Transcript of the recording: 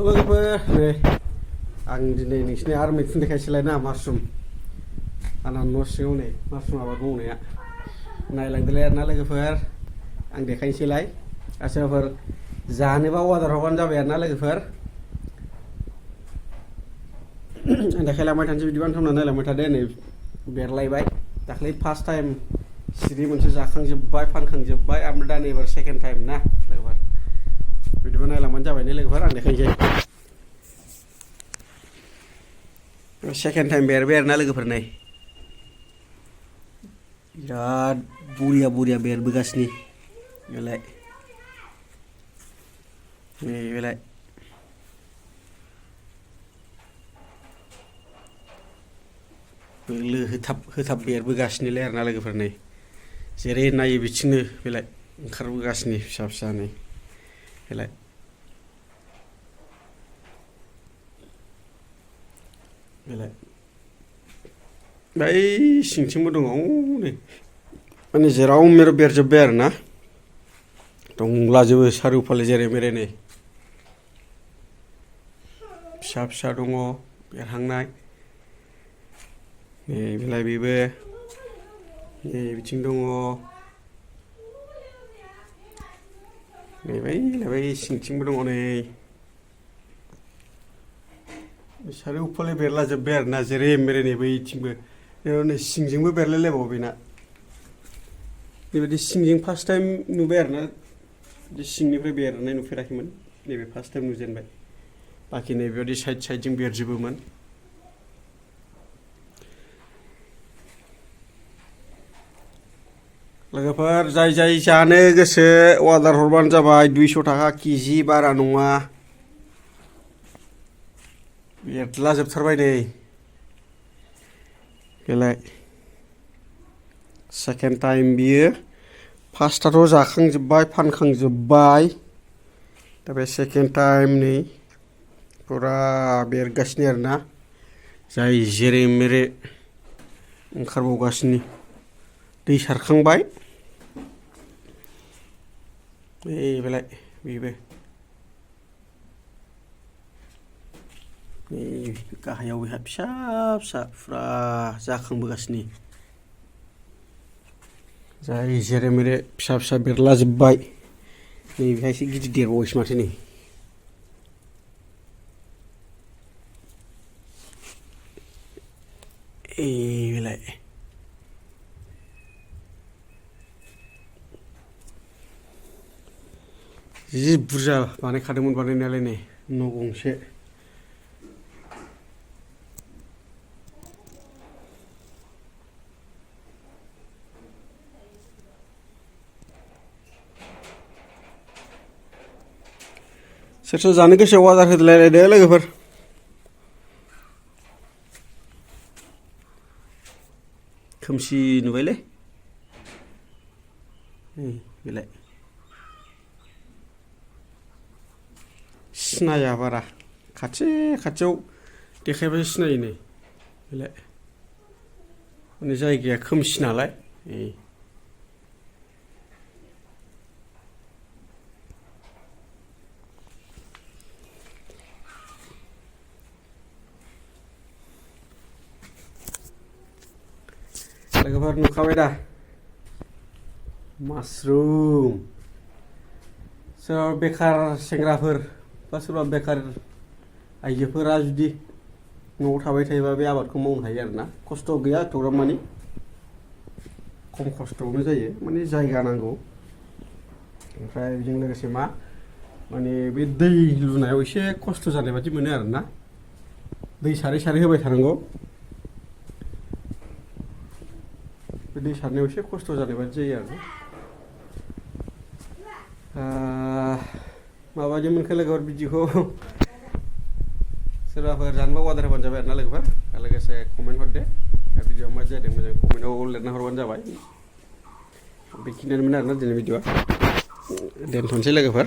लोगोफोर नै आं दिनै नोंसिनि आरो मैखुन देखायसैलाय ना मासरुम आंना न' सिङाव नै मासरुम आबाद मावनाया नायलांदोलाय आरोना लोगोफोर आं देखायसैलाय सोरबाफोर जानोबा अर्डार हरबानो जाबाय आरोना लोगोफोर आं देखायलांबाय थानोसै बिदिबानो थांना नायलांबाय थादो नै बेरलायबाय दाख्लै फार्स्ट टाइम सिरि मोनसे जाखांजोब्बाय फानखांजोब्बाय ओमफ्राय दा नैबार सेकेन्ड टाइम ना लोगोफोर बिदिबा नायलांबानो जाबाय ने लोगोफोर आं देखायनोसै सेकेन्ड टाइम बेरबाय आरोना लोगोफोर नै बिराद बुरिया बुरिया बेरबोगासिनो बेलाय नै बेलाय बोलो होथाब होथाब बेरबोगासिनोलाय आरोना लोगोफोर नै जेरै नायो बिथिंनो बेलाय ओंखारबोगासिनो फिसा फिसा नै बेलाय बेलाय बै सिंथिंबो दङ नै माने जेराव मेराव बेरजोब्बाय आरोना दंलाजोबो सारिय'फाले जेरै मेरै नै फिसा फिसा दङ बेरहांनाय नै बेलाय बेबो नै बिथिं दङ नै बै सिंथिंबो दङ नै सारिय'फाले बेरलाजोब्बाय आरोना जेरै मेरै नै बैथिंबो नै सिंजोंबो बेरलायलायबावो बेना बेबायदि सिंजों फार्स्ट टाइम नुबाय आरोना बिदि सिंनिफ्राय बेरनाय नुफेराखैमोन नैबे फार्स्ट टाइम नुजेनबाय बाखि नैबेबायदि साइड साइडजों बेरजोबोमोन लोगोफोर जाय जाय जानो गोसो अर्डार हरबानो जाबाय 200 थाखा केजि बारा नङा बेरलाजोबथारबाय नै बेलाय सेकेन्ड टाइम बियो फार्स्टआथ' जाखांजोब्बाय फानखांजोब्बाय दा बे सेकेन्ड टाइम नै फुरा बेरगासिनो आरोना जाय जेरै मेरै ओंखारबावगासिनो दै सारखांबाय बेलाय बेबो नै गाहायाव बेहा फिसा फिसा फुरा जाखांबोगासिनो जाय जेरै मेरै फिसा फिसा बेरलाजोब्बाय नै बेहा एसे गिदिर देरबावबायसो माथो नै बेलाय जि बुरजा बानायखादोंमोन बानायनायालाय नै न' गंसे सोर सोर जानो गोसो अर्डार होलायलायदो लोगोफोर खोमसि नुबायलै बेलाय सिनाया बारा खाथियाव देखायबासो सिनायो नै बेलाय माने जायगाया खोमसि नालाय लोगोफोर नुखाबाय दा मासरुम सोरबा बेखार सेंग्राफोर बा सोरबा बेखार आइजोफोरा जुदि न'आव थाबाय थायोबा बे आबादखौ मावनो हायो आरोना खस्थ' गैया एथ'ग्राब मानि खम खस्थ'आवनो जायो माने जायगा नांगौ ओमफ्राय बेजों लोगोसे मा माने बे दै लुनायाव एसे खस्थ' जानाय बादि मोनो आरोना दै सारै सारै होबाय थानांगौ बे दै सारनायाव एसे खस्थ' जानाय बादि जायो आरो माबायदि मोनखो लोगोफोर बिदिखौ सोरबाफोर जानोबा अर्डार होबानो जाबाय आरोना लोगोफोर लोगोसे कमेन्ट हरदो भिडिअआ मा जादों मोजां कमेन्टआव लिरना हरबानो जाबाय बेखिनियानोमोन आरोना दिनै भिडिअआ दोनथ'नोसै लोगोफोर